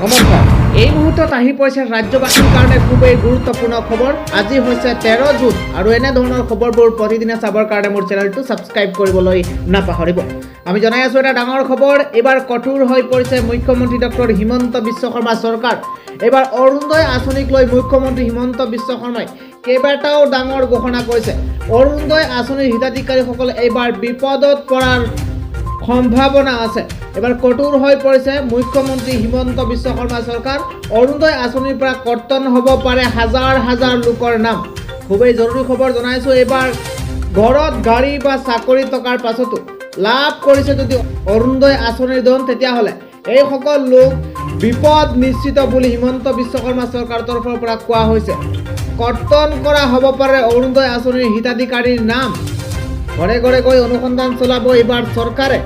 নমস্কাৰ। এই মুহূৰ্তত আহি পৰিছে ৰাজ্যবাসীৰ কাৰণে খুবেই গুৰুত্বপূৰ্ণ খবৰ। আজি হৈছে 13 জুন আৰু এনেধৰণৰ খবৰবোৰ প্ৰতিদিনে চাবৰ কাৰণে মোৰ চেনেলটো ছাবস্ক্ৰাইব কৰিবলৈ নাপাহৰিব। আমি জনাই আছোঁ এটা ডাঙৰ খবৰ। এইবাৰ কঠোৰ হৈ পৰিছে মুখ্যমন্ত্ৰী ডক্টৰ হিমন্ত বিশ্ব শৰ্মা চৰকাৰ। এইবাৰ অৰুণোদয় আঁচনিক লৈ মুখ্যমন্ত্ৰী হিমন্ত বিশ্ব শৰ্মাই কেইবাটাও ডাঙৰ ঘোষণা কৰিছে। অৰুণোদয় আঁচনিৰ হিতাধিকাৰীসকল এইবাৰ বিপদত পৰাৰ সম্ভাৱনা আছে। এবাৰ কঠোৰ হৈ পৰিছে মুখ্যমন্ত্ৰী হিমন্ত বিশ্ব শৰ্মা চৰকাৰ। অৰুণোদয় আঁচনিৰ পৰা কৰ্তন হ'ব পাৰে হাজাৰ হাজাৰ লোকৰ নাম। খুবেই জৰুৰী খবৰ জনাইছোঁ। এইবাৰ ঘৰত গাড়ী বা চাকৰি থকাৰ পাছতো লাভ কৰিছে যদি অৰুণোদয় আঁচনিৰ ধন, তেতিয়াহ'লে এইসকল লোক বিপদ নিশ্চিত বুলি হিমন্ত বিশ্ব শৰ্মা চৰকাৰৰ তৰফৰ পৰা কোৱা হৈছে। কৰ্তন কৰা হ'ব পাৰে অৰুণোদয় আঁচনিৰ হিতাধিকাৰীৰ নাম। ঘৰে ঘৰে গৈ অনুসন্ধান চলাব এইবাৰ চৰকাৰে,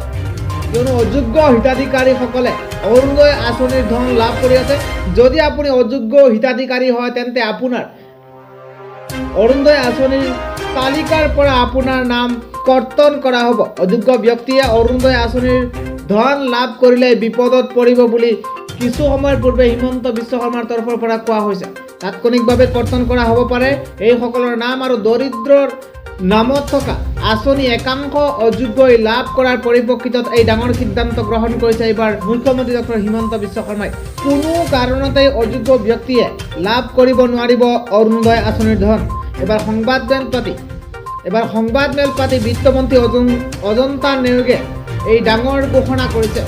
কিয়নো অযোগ্য হিতাধিকাৰীসকলে অৰুণোদয় আঁচনিৰ ধন লাভ কৰি আছে। যদি আপুনি অযোগ্য হিতাধিকাৰী হয়, তেন্তে আপোনাৰ অৰুণোদয় আঁচনিৰ তালিকাৰ পৰা আপোনাৰ নাম কৰ্তন কৰা হ'ব। অযোগ্য ব্যক্তিয়ে অৰুণোদয় আঁচনিৰ ধন লাভ কৰিলে বিপদত পৰিব বুলি কিছু সময়ৰ পূৰ্বে হিমন্ত বিশ্ব শৰ্মাৰ তৰফৰ পৰা কোৱা হৈছে। তাৎক্ষণিকভাৱে কৰ্তন কৰা হ'ব পাৰে এইসকলৰ নাম আৰু দৰিদ্ৰৰ নামত থকা আঁচনি একাংশ অযোগ্যই লাভ কৰাৰ পৰিপ্ৰেক্ষিতত এই ডাঙৰ সিদ্ধান্ত গ্ৰহণ কৰিছে এইবাৰ মুখ্যমন্ত্ৰী ডক্টৰ হিমন্ত বিশ্ব শৰ্মাই। কোনো কাৰণতেই অযোগ্য ব্যক্তিয়ে লাভ কৰিব নোৱাৰিব অৰুণোদয় আঁচনিৰ ধন। এবাৰ সংবাদমেল পাতি বিত্তমন্ত্ৰী অজন্তা নেওগে এই ডাঙৰ ঘোষণা কৰিছে।